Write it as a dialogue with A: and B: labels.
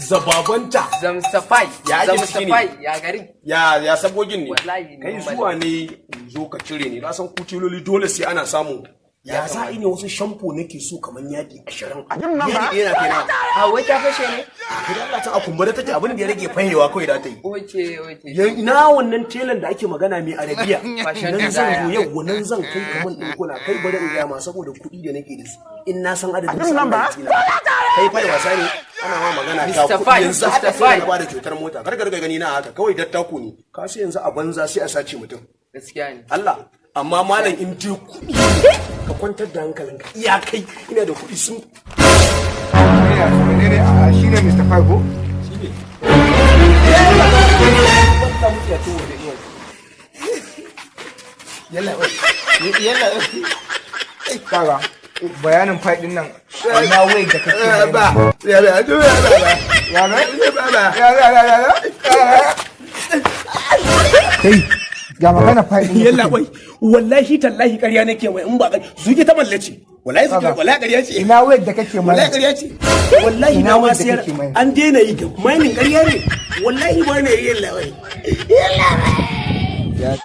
A: Zababanta.
B: Zamsafai.
A: Ya ake ciki ne?
B: Zamsafai ya garin.
A: Ya sabogin ne?
B: Wallahi,
A: kai
B: normal.
A: Zuwa ne zo ka cire ni. Na san kutiloli dole sai ana samu. Ya za a yi ne? Wasu shampo nake so kamar yadi 20. Yadi ɗaya na kai na.
B: A wai ta fashe ne?
A: Kai da Allah, ta a kumbura take, abin da ya rage fahewa kawai da ta yi.
B: Okay.
A: Ya ina wannan telan da ake magana mai Arabiya?
B: Fashion
A: Nan zan zo
B: designer.
A: yau, nan zan kai kaman ɗinkuna. Kai, bari in gaya ma, saboda kuɗi da nake da su. In na san adadin su, Allah ya tsina. Kai fa wasa ne? Ana ma magana ga
B: Mr.
A: kuɗi
B: Fine,
A: yanzu haka
B: Mr.
A: sai
B: Fine.
A: na bada kyautar mota. Kar ka riga gani na haka kawai, dattako ne. Ka sai yanzu a banza sai a sace mutum.
B: Gaskiya ne.
A: Allah, amma malam, in dai kuɗi, ka kwantar da hankalinka. Iya kai, ina da kuɗi sun
C: Menene a shine Mr. Five ko?
A: Shine. Banza muke to waje.
C: Yalla wai. Yalla. Kaga bayanin five din nan na wai da kake
A: ba ya ba ya ba.
C: Ya ba ya ya ya ya ya. Kai, ga magana five din.
A: Yalla wai, wallahi tallahi ƙarya nake mai, in ba zuki ta mallace wallahi zuki, wallahi ƙarya ce.
C: Ina wai da kake
A: wallahi
C: mana?
A: Ƙarya ce wallahi.
C: Ina
A: Na ma
C: wanda
A: sayar
C: kake mai?
A: An daina yi ga mining, ƙarya ne wallahi, ba ne. Yalla wai, yalla wai.